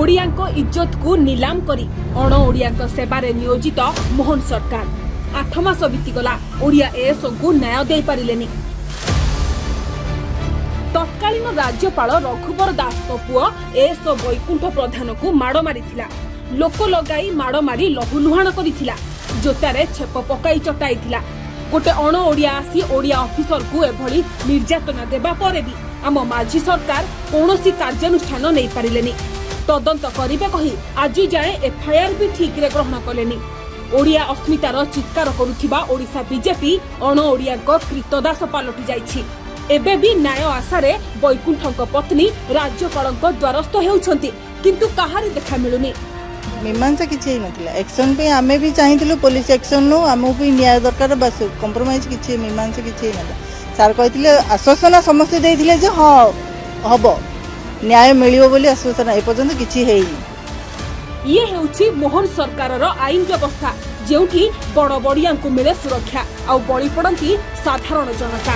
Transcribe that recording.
ଓଡ଼ିଆଙ୍କ ଇଜ୍ଜତକୁ ନିଲାମ କରି ଅଣ ଓଡ଼ିଆଙ୍କ ସେବାରେ ନିୟୋଜିତ ମୋହନ ସରକାର। 8 ମାସ ବିତିଗଲା, ଓଡ଼ିଆ ଏଏସ୍ଓଙ୍କୁ ନ୍ୟାୟ ଦେଇପାରିଲେନି। ତତ୍କାଳୀନ ରାଜ୍ୟପାଳ ରଘୁବର ଦାସଙ୍କ ପୁଅ ଏଏସ୍ଓ ବୈକୁଣ୍ଠ ପ୍ରଧାନକୁ ମାଡ଼ ମାରିଥିଲା। ଲୋକ ଲଗାଇ ମାଡ଼ ମାରି ଲହୁଲୁହାଣ କରିଥିଲା। ଜୋତାରେ ଛେପ ପକାଇ ଚଟାଇଥିଲା। ଗୋଟେ ଅଣ ଓଡ଼ିଆ ଆସି ଓଡ଼ିଆ ଅଫିସରକୁ ଏଭଳି ନିର୍ଯାତନା ଦେବା ପରେ ବି ଆମ ମାଝୀ ସରକାର କୌଣସି କାର୍ଯ୍ୟାନୁଷ୍ଠାନ ନେଇପାରିଲେନି। ତଦନ୍ତ କରିବେ କହି ଆଜି ଯାଏଁ ଏଫଆଇଆର ବି ଠିକ୍ରେ ଗ୍ରହଣ କଲେନି। ଓଡ଼ିଆ ଅସ୍ମିତାର ଚିତ୍କାର କରୁଥିବା ଓଡ଼ିଶା ବିଜେପି ଅଣ ଓଡ଼ିଆଙ୍କ କ୍ରୀତଦାସ ପାଲଟି ଯାଇଛି। ଏବେ ବି ନ୍ୟାୟ ଆଶାରେ ବୈକୁଣ୍ଠଙ୍କ ପତ୍ନୀ ରାଜ୍ୟପାଳଙ୍କ ଦ୍ୱାରସ୍ଥ ହେଉଛନ୍ତି, କିନ୍ତୁ କାହାରି ଦେଖା ମିଳୁନି। ମୀମାଂସା କିଛି ହେଇନଥିଲା। ଆକ୍ସନ୍ ପାଇଁ ଆମେ ବି ଚାହିଁଥିଲୁ, ପୋଲିସ ଆକ୍ସନ୍ ନଉ, ଆମକୁ ବି ନ୍ୟାୟ ଦରକାର, ବାସ୍। କମ୍ପ୍ରମାଇଜ୍ କିଛି, ମୀମାଂସା କିଛି ହେଇନଥିଲା। ସାର୍ କହିଥିଲେ, ଆଶ୍ୱାସନା ସମସ୍ତେ ଦେଇଥିଲେ ଯେ ହଁ, ହବ, ନ୍ୟାୟ ମିଳିବ ବୋଲି ଆଶ୍ୱାସନା। ଏପର୍ଯ୍ୟନ୍ତ କିଛି ହେଇନି। ଇଏ ହେଉଛି ମୋହନ ସରକାରର ଆଇନ ବ୍ୟବସ୍ଥା, ଯେଉଁଠି ବଡ଼ ବଡ଼ିଆଙ୍କୁ ମିଳେ ସୁରକ୍ଷା ଆଉ ବଳି ପଡ଼ନ୍ତି ସାଧାରଣ ଜନତା।